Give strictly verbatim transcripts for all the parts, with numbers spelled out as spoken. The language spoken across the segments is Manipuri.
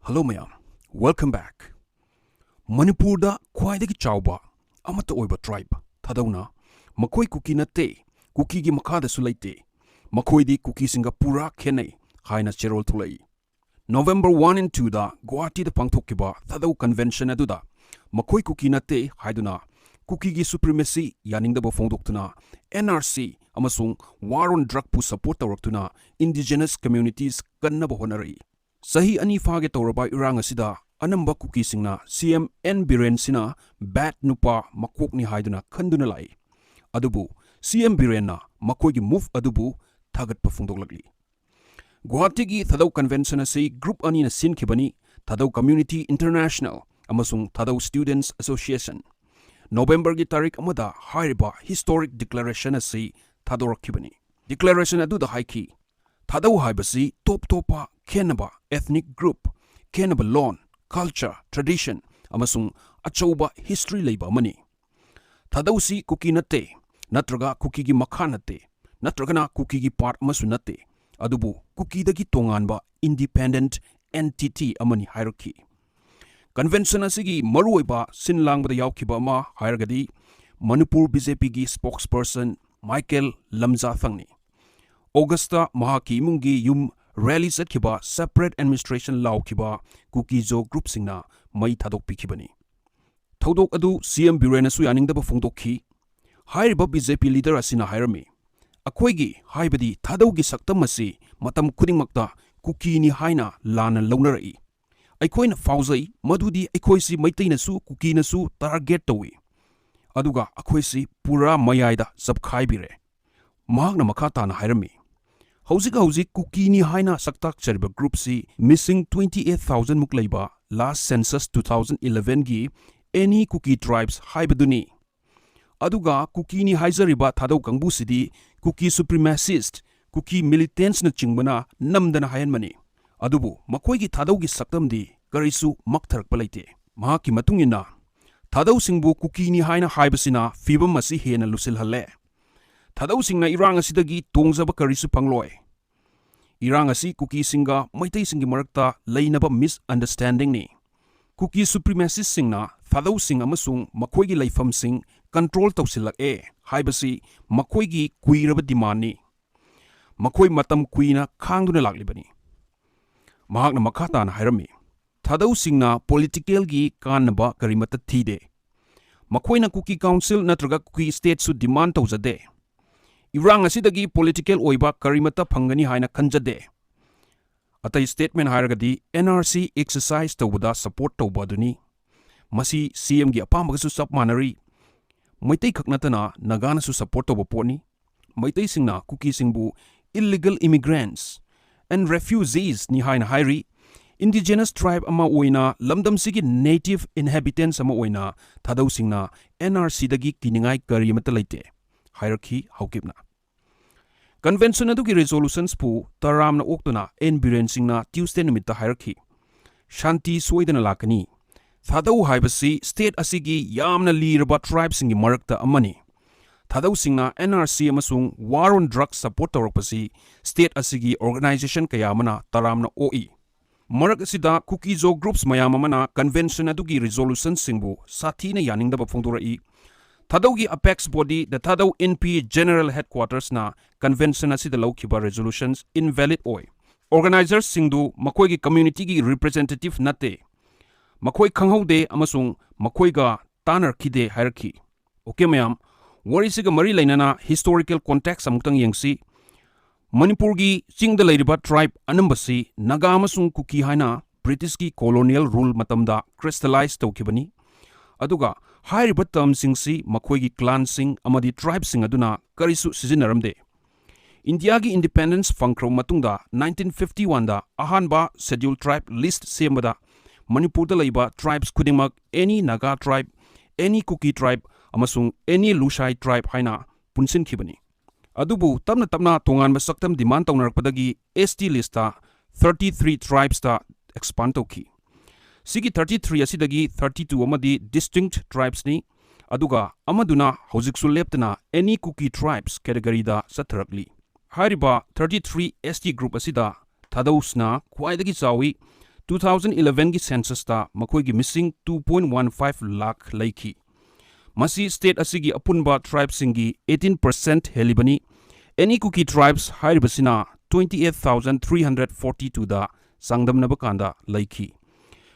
Hello ꯃꯌꯥꯝ, welcome back. ꯃꯅꯤꯄꯨꯔꯗ ꯈ꯭ꯋꯥꯏꯗꯒꯤ ꯆꯥꯎꯕ ꯑꯃꯠꯇ ꯑꯣꯏꯕ tribe ꯊꯥꯗꯧꯅ ꯃꯈꯣꯏ ꯀꯨꯀꯤ ꯅꯠꯇꯦ, ꯀꯨꯀꯤꯒꯤ ꯃꯈꯥꯗꯁꯨ ꯂꯩꯇꯦ, ꯃꯈꯣꯏꯗꯤ ꯀꯨꯀꯤꯁꯤꯡꯒ ꯄꯨꯔꯥ ꯈꯦꯠꯅꯩ ꯍꯥꯏꯅ ꯆꯦꯔꯣꯜ ꯊꯣꯛꯂꯛꯏ꯫ November one and two ꯗ ꯒꯨꯋꯥꯍꯥꯇꯤꯗ ꯄꯥꯡꯊꯣꯛꯈꯤꯕ ꯊꯥꯗꯧ convention ꯑꯗꯨꯗ ꯃꯈꯣꯏ ꯀꯨꯀꯤ ꯅꯠꯇꯦ ꯍꯥꯏꯗꯨꯅ ꯀꯨꯀꯤꯒꯤ supremacy ꯌꯥꯅꯤꯡꯗꯕ ꯐꯣꯡꯗꯣꯛꯇꯨꯅ N R C ꯑꯃꯁꯨꯡ war on drugꯄꯨ support ꯇꯧꯔꯛꯇꯨꯅ indigenous communities ꯀꯟꯅꯕ ꯍꯣꯠꯅꯔꯛꯏ꯫ ꯆꯍꯤ ꯑꯅꯤ ꯐꯥꯒꯦ ꯇꯧꯔꯕ ꯏꯔꯥꯡ ꯑꯁꯤꯗ ꯑꯅꯝꯕ ꯀꯨꯀꯤꯁꯤꯡꯅ C M N ꯕꯤꯔꯦꯟ ꯁꯤꯅ bad ꯅꯨꯄꯥ ꯃꯀꯣꯛꯅꯤ ꯍꯥꯏꯗꯨꯅ ꯈꯟꯗꯨꯅ ꯂꯥꯛꯏ꯫ ꯑꯗꯨꯕꯨ C M ꯕꯤꯔꯦꯟꯅ ꯃꯈꯣꯏꯒꯤ move ꯑꯗꯨꯕꯨ ꯊꯥꯒꯠꯄ ꯐꯣꯡꯗꯣꯛꯂꯛꯂꯤ꯫ ꯒꯨꯋꯥꯍꯥꯇꯤꯒꯤ ꯊꯥꯗꯧ convention ꯑꯁꯤ group ꯑꯅꯤꯅ ꯁꯤꯟꯈꯤꯕꯅꯤ, ꯊꯥꯗꯧ Community International ꯑꯃꯁꯨꯡ ꯊꯥꯗꯧ Students Association꯫ Novemberꯒꯤ ꯇꯥꯔꯤꯛ ꯑꯃꯗ ꯍꯥꯏꯔꯤꯕ historic declaration ꯑꯁꯤ ꯊꯥꯗꯣꯔꯛꯈꯤꯕꯅꯤ꯫ Declaration ꯑꯗꯨꯗ ꯍꯥꯏꯈꯤ, ꯊꯥꯗꯧ ꯍꯥꯏꯕꯁꯤ ꯇꯣꯞ ꯇꯣꯞꯄ ꯈꯦꯟꯅꯕ ethnic group, ꯈꯦꯟꯅꯕ ꯂꯣꯟ, culture, tradition ꯑꯃꯁꯨꯡ ꯑꯆꯧꯕ history ꯂꯩꯕ ꯑꯃꯅꯤ꯫ ꯊꯥꯗꯧꯁꯤ ꯀꯨꯀꯤ ꯅꯠꯇꯦ, ꯅꯠꯇ꯭ꯔꯒ ꯀꯨꯀꯤꯒꯤ ꯃꯈꯥ ꯅꯠꯇꯦ, ꯅꯠꯇ꯭ꯔꯒꯅ ꯀꯨꯀꯤꯒꯤ part ꯑꯃꯁꯨ ꯅꯠꯇꯦ, ꯑꯗꯨꯕꯨ ꯀꯨꯀꯤꯗꯒꯤ ꯇꯣꯉꯥꯟꯕ independent entity ꯑꯃꯅꯤ ꯍꯥꯏꯔꯛꯈꯤ꯫ Convention ꯑꯁꯤꯒꯤ ꯃꯔꯨꯑꯣꯏꯕ ꯁꯤꯟ ꯂꯥꯡꯕꯗ ꯌꯥꯎꯈꯤꯕ ꯑꯃ ꯍꯥꯏꯔꯒꯗꯤ ꯃꯅꯤꯄꯨꯔ B J Pꯒꯤ spokesperson ꯃꯥꯏꯀꯦꯜ ꯂꯝꯖꯥꯊꯪꯅꯤ꯫ Augustꯇ ꯃꯍꯥꯛꯀꯤ ꯏꯃꯨꯡꯒꯤ ꯌꯨꯝ rally ꯆꯠꯈꯤꯕ separate administration ꯂꯥꯎꯈꯤꯕ ꯀꯨꯀꯤꯖꯣ groupꯁꯤꯡꯅ ꯃꯩ ꯊꯥꯗꯣꯛꯄꯤꯈꯤꯕꯅꯤ꯫ ꯊꯧꯗꯣꯛ ꯑꯗꯨ C M ꯕꯤꯔꯦꯟꯅꯁꯨ ꯌꯥꯅꯤꯡꯗꯕ ꯐꯣꯡꯗꯣꯛꯈꯤ꯫ ꯍꯥꯏꯔꯤꯕ B J P leader ꯑꯁꯤꯅ ꯍꯥꯏꯔꯝꯃꯤ, ꯑꯩꯈꯣꯏꯒꯤ, ꯍꯥꯏꯕꯗꯤ ꯊꯥꯗꯧꯒꯤ ꯁꯛꯇꯝ ꯑꯁꯤ ꯃꯇꯝ ꯈꯨꯗꯤꯡꯃꯛꯇ ꯀꯨꯀꯤꯅꯤ ꯍꯥꯏꯅ ꯂꯥꯟꯅ ꯂꯧꯅꯔꯛꯏ꯫ ꯑꯩꯈꯣꯏꯅ ꯐꯥꯎꯖꯩ ꯃꯗꯨꯗꯤ ꯑꯩꯈꯣꯏꯁꯤ ꯃꯩꯇꯩꯅꯁꯨ ꯀꯨꯀꯤꯅꯁꯨ target ꯇꯧꯏ, ꯑꯗꯨꯒ ꯑꯩꯈꯣꯏꯁꯤ ꯄꯨꯔꯥ ꯃꯌꯥꯏꯗ ꯆꯞꯈꯥꯏꯕꯤꯔꯦ꯫ ꯃꯍꯥꯛꯅ ꯃꯈꯥ ꯇꯥꯅ ꯍꯥꯏꯔꯝꯃꯤ, ꯍꯧꯖꯤꯛ ꯍꯧꯖꯤꯛ ꯀꯨꯀꯤꯅꯤ ꯍꯥꯏꯅ ꯁꯛꯇꯥꯛꯆꯔꯤꯕ groupꯁꯤ ꯃꯤꯁꯤꯡ twenty eight thousand ꯃꯨꯛ ꯂꯩꯕ last census two thousand elevenꯒꯤ Any Kuki Tribes ꯍꯥꯏꯕꯗꯨꯅꯤ꯫ ꯑꯗꯨꯒ ꯀꯨꯀꯤꯅꯤ ꯍꯥꯏꯖꯔꯤꯕ ꯊꯥꯗꯧ ꯀꯥꯡꯕꯨꯁꯤꯗꯤ ꯀꯨꯀꯤ supremacist, ꯀꯨꯀꯤ militantsꯅꯆꯤꯡꯕꯅ ꯅꯝꯗꯅ ꯍꯥꯏꯍꯟꯕꯅꯤ꯫ ꯑꯗꯨꯕꯨ ꯃꯈꯣꯏꯒꯤ ꯊꯥꯗꯧꯒꯤ ꯁꯛꯇꯝꯗꯤ ꯀꯔꯤꯁꯨ ꯃꯛꯊꯔꯛꯄ ꯂꯩꯇꯦ꯫ ꯃꯍꯥꯛꯀꯤ ꯃꯇꯨꯡ ꯏꯟꯅ, ꯊꯥꯗꯧꯁꯤꯡꯕꯨ ꯀꯨꯀꯤꯅꯤ ꯍꯥꯏꯅ ꯍꯥꯏꯕꯁꯤꯅ ꯐꯤꯕꯝ ꯑꯁꯤ ꯍꯦꯟꯅ ꯂꯨꯁꯤꯜꯍꯜꯂꯦ꯫ ꯊꯥꯗꯧꯁꯤꯡꯅ ꯏꯔꯥꯡ ꯑꯁꯤꯗꯒꯤ ꯇꯣꯡꯖꯕ ꯀꯔꯤꯁꯨ ꯐꯪꯂꯣꯏ꯫ ꯏꯔꯥꯡ ꯑꯁꯤ ꯀꯨꯀꯤꯁꯤꯡꯒ ꯃꯩꯇꯩꯁꯤꯡꯒꯤ ꯃꯔꯛꯇ ꯂꯩꯅꯕ misunderstandingꯅꯤ꯫ ꯀꯨꯀꯤ supremacistꯁꯤꯡꯅ ꯊꯥꯗꯧꯁꯤꯡ ꯑꯃꯁꯨꯡ ꯃꯈꯣꯏꯒꯤ ꯂꯩꯐꯝꯁꯤꯡ control ꯇꯧꯁꯤꯜꯂꯛꯑꯦ ꯍꯥꯏꯕꯁꯤ ꯃꯈꯣꯏꯒꯤ ꯀꯨꯏꯔꯕ demandꯅꯤ꯫ ꯃꯈꯣꯏ ꯃꯇꯝ ꯀꯨꯏꯅ ꯈꯥꯡꯗꯨꯅ ꯂꯥꯛꯂꯤꯕꯅꯤ꯫ ꯃꯍꯥꯛꯅ ꯃꯈꯥ ꯇꯥꯅ ꯍꯥꯏꯔꯝꯃꯤ, ꯊꯥꯗꯧꯁꯤꯡꯅ politicalꯒꯤ ꯀꯥꯟꯅꯕ ꯀꯔꯤꯃꯠꯇ ꯊꯤꯗꯦ꯫ ꯃꯈꯣꯏꯅ ꯀꯨꯀꯤ council ꯅꯠꯇ꯭ꯔꯒ ꯀꯨꯀꯤ stateꯁꯨ demand ꯇꯧꯖꯗꯦ꯫ ꯏꯔꯥꯡ ꯑꯁꯤꯗꯒꯤ political ꯑꯣꯏꯕ ꯀꯔꯤꯃꯠꯇ ꯐꯪꯒꯅꯤ ꯍꯥꯏꯅ ꯈꯟꯖꯗꯦ꯫ ꯑꯇꯩ statement ꯍꯥꯏꯔꯒꯗꯤ N R C exercise ꯇꯧꯕꯗ support ꯇꯧꯕ ꯑꯗꯨꯅꯤ꯫ ꯃꯁꯤ C Mꯒꯤ ꯑꯄꯥꯝꯕꯒꯁꯨ ꯆꯞ ꯃꯥꯟꯅꯔꯤ꯫ ꯃꯩꯇꯩ ꯈꯛ ꯅꯠꯇꯅ ꯅꯥꯒꯥꯅꯁꯨ support ꯇꯧꯕ ꯄꯣꯠꯅꯤ꯫ ꯃꯩꯇꯩꯁꯤꯡꯅ ꯀꯨꯀꯤꯁꯤꯡꯕꯨ illegal immigrants and refugeesꯅꯤ ꯍꯥꯏꯅ ꯍꯥꯏꯔꯤ꯫ Indigenous tribe ꯑꯃ ꯑꯣꯏꯅ ꯂꯝꯗꯝꯁꯤꯒꯤ native inhabitants ꯑꯃ ꯑꯣꯏꯅ ꯊꯥꯗꯧꯁꯤꯡꯅ N R Cꯗꯒꯤ ꯀꯤꯅꯤꯡꯉꯥꯏ ꯀꯔꯤ ꯑꯃꯠꯇ ꯂꯩꯇꯦ ꯍꯥꯏꯔꯛꯈꯤ ꯍꯥꯎꯀꯤꯞꯅ꯫ Convention ꯑꯗꯨꯒꯤ resolutions ꯄꯨ ꯇꯔꯥꯝꯅ ꯑꯣꯛꯇꯨꯅ N ꯕꯤꯔꯦꯟ ꯁꯤꯡꯅ Tuesday ꯅꯨꯃꯤꯠꯇ ꯍꯥꯏꯔꯛꯈꯤ, ꯁꯥꯟꯇꯤ ꯁꯣꯏꯗꯅ ꯂꯥꯛꯀꯅꯤ꯫ ꯊꯥꯗꯧ ꯍꯥꯏꯕꯁꯤ state ꯑꯁꯤꯒꯤ ꯌꯥꯝꯅ ꯂꯤꯔꯕ tribeꯁꯤꯡꯒꯤ ꯃꯔꯛꯇ ꯑꯃꯅꯤ꯫ ꯊꯥꯗꯧꯁꯤꯡꯅ N R C ꯑꯃꯁꯨꯡ war on drugs support ꯇꯧꯔꯛꯄꯁꯤ state ꯑꯁꯤꯒꯤ organization ꯀꯌꯥ ꯑꯃꯅ ꯇꯔꯥꯝꯅ ꯑꯣꯛꯏ꯫ ꯃꯔꯛ ꯑꯁꯤꯗ ꯀꯨꯀꯤꯖꯣ groups ꯃꯌꯥꯝ ꯑꯃꯅ convention ꯑꯗꯨꯒꯤ resolutionꯁꯤꯡꯕꯨ ꯁꯥꯊꯤꯅ ꯌꯥꯅꯤꯡꯗꯕ ꯐꯣꯡꯗꯣꯔꯛꯏ꯫ ꯊꯥꯗꯧꯒꯤ apex body, the Thadou Inpi General Headquartersꯅ convention ꯑꯁꯤꯗ ꯂꯧꯈꯤꯕ resolutions invalid ꯑꯣꯏ꯫ Organizersꯁꯤꯡꯗꯨ ꯃꯈꯣꯏꯒꯤ communityꯒꯤ representative ꯅꯠꯇꯦ, ꯃꯈꯣꯏ ꯈꯪꯍꯧꯗꯦ ꯑꯃꯁꯨꯡ ꯃꯈꯣꯏꯒ ꯇꯥꯟꯅꯔꯛꯈꯤꯗꯦ ꯍꯥꯏꯔꯛꯈꯤ꯫ Okay ꯃꯌꯥꯝ, ꯋꯥꯔꯤꯁꯤꯒ ꯃꯔꯤ ꯂꯩꯅꯅ historical context ꯑꯃꯨꯛꯇꯪ ꯌꯦꯡꯁꯤ꯫ ꯃꯅꯤꯄꯨꯔꯒꯤ ꯆꯤꯡꯗ ꯂꯩꯔꯤꯕ tribe ꯑꯅꯝꯕꯁꯤ ꯅꯥꯒꯥ ꯑꯃꯁꯨꯡ ꯀꯨꯀꯤ ꯍꯥꯏꯅ Britishꯀꯤ colonial rule ꯃꯇꯝꯗ crystallize ꯇꯧꯈꯤꯕꯅꯤ꯫ ꯑꯗꯨꯒ ꯍꯥꯏꯔꯤꯕ termꯁꯤꯡꯁꯤ ꯃꯈꯣꯏꯒꯤ clanꯁꯤꯡ ꯑꯃꯗꯤ tribeꯁꯤꯡ ꯑꯗꯨꯅ ꯀꯔꯤꯁꯨ ꯁꯤꯖꯤꯟꯅꯔꯝꯗꯦ꯫ ꯏꯟꯗꯤꯌꯥꯒꯤ independence ꯐꯪꯈ꯭ꯔꯕ ꯃꯇꯨꯡꯗ nineteen fifty oneꯗ ꯑꯍꯥꯟꯕ schedule tribe list ꯁꯦꯝꯕꯗ ꯃꯅꯤꯄꯨꯔꯗ ꯂꯩꯕ tribes ꯈꯨꯗꯤꯡꯃꯛ any Naga tribe, any Kuki tribe ꯑꯃꯁꯨꯡ any Lushai tribe ꯍꯥꯏꯅ ꯄꯨꯟꯁꯤꯟꯈꯤꯕꯅꯤ꯫ ꯑꯗꯨꯕꯨ ꯇꯞꯅ ꯇꯞꯅ ꯇꯣꯉꯥꯟꯕ ꯁꯛꯇꯝ demand ꯇꯧꯅꯔꯛꯄꯗꯒꯤ S T listꯇ thirty three tribesꯇ expand ꯇꯧꯈꯤ꯫ ꯁꯤꯒꯤ thirty three ꯑꯁꯤꯗꯒꯤ thirty two ꯑꯃꯗꯤ distinct tribesꯅꯤ, ꯑꯗꯨꯒ ꯑꯃꯗꯨꯅ ꯍꯧꯖꯤꯛꯁꯨ ꯂꯦꯞꯇꯅ any Kuki tribes categoryꯗ ꯆꯠꯊꯔꯛꯂꯤ꯫ ꯍꯥꯏꯔꯤꯕ thirty three S T group ꯑꯁꯤꯗ ꯊꯥꯗꯧꯁꯤꯅ ꯈ꯭ꯋꯥꯏꯗꯒꯤ ꯆꯥꯎꯏ꯫ Two thousand eleven ꯒꯤ census ꯇ ꯃꯈꯣꯏꯒꯤ ꯃꯤꯁꯤꯡ two point one five lakh ꯂꯩꯈꯤ꯫ ꯃꯁꯤ state ꯑꯁꯤꯒꯤ ꯑꯄꯨꯟꯕ tribe ꯁꯤꯡꯒꯤ eighteen percent ꯍꯦꯜꯂꯤꯕꯅꯤ꯫ Any Kuki tribes ꯍꯥꯏꯔꯤꯕꯁꯤꯅ twenty eight thousand three hundred forty two ꯗ ꯆꯥꯡꯗꯝꯅꯕ ꯀꯥꯟꯗ ꯂꯩꯈꯤ꯫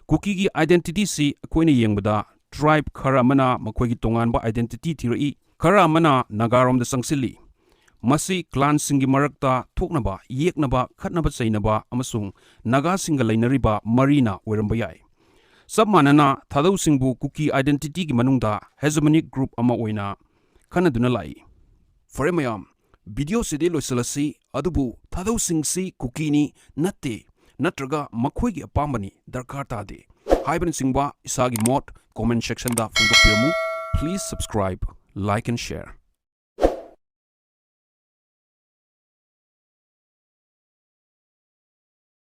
ꯀꯨꯀꯤꯒꯤ identity ꯁꯤ ꯑꯩꯈꯣꯏꯅ ꯌꯦꯡꯕꯗ tribe ꯈꯔ ꯑꯃꯅ ꯃꯈꯣꯏꯒꯤ ꯇꯣꯉꯥꯟꯕ identity ꯊꯤꯔꯛꯏ, ꯈꯔ ꯑꯃꯅ ꯅꯥꯒꯥꯔꯣꯝꯗ ꯆꯪꯁꯤꯜꯂꯤ꯫ ꯃꯁꯤ clan ꯁꯤꯡꯒꯤ ꯃꯔꯛꯇ ꯊꯣꯛꯅꯕ, ꯌꯦꯛꯅꯕ, ꯈꯠꯅꯕ ꯆꯩꯅꯕ ꯑꯃꯁꯨꯡ ꯅꯥꯒꯥꯁꯤꯡꯒ ꯂꯩꯅꯔꯤꯕ ꯃꯔꯤꯅ ꯑꯣꯏꯔꯝꯕ ꯌꯥꯏ꯫ ꯆꯞ ꯃꯥꯟꯅꯅ ꯊꯥꯗꯧꯁꯤꯡꯕꯨ ꯀꯨꯀꯤ identity ꯒꯤ ꯃꯅꯨꯡꯗ hegemonic group ꯑꯃ ꯑꯣꯏꯅ ꯈꯟꯅꯗꯨꯅ ꯂꯥꯛꯏ꯫ ꯐꯔꯦ ꯃꯌꯥꯝ, video ꯁꯤꯗꯤ ꯂꯣꯏꯁꯤꯜꯂꯁꯤ, ꯑꯗꯨꯕꯨ ꯊꯥꯗꯧꯁꯤꯡꯁꯤ ꯀꯨꯀꯤꯅꯤ, ꯅꯠꯇꯦ, ꯅꯠꯇ꯭ꯔꯒ ꯃꯈꯣꯏꯒꯤ ꯑꯄꯥꯝꯕꯅꯤ, ꯗꯔꯀꯥꯔ ꯇꯥꯗꯦ ꯍꯥꯏꯕꯅꯆꯤꯡꯕ ꯏꯁꯥꯒꯤ ꯃꯣꯠ comment section the ꯐꯣꯡꯗꯣꯛꯄꯤꯔꯝꯃꯨ꯫ Please subscribe, like and share꯫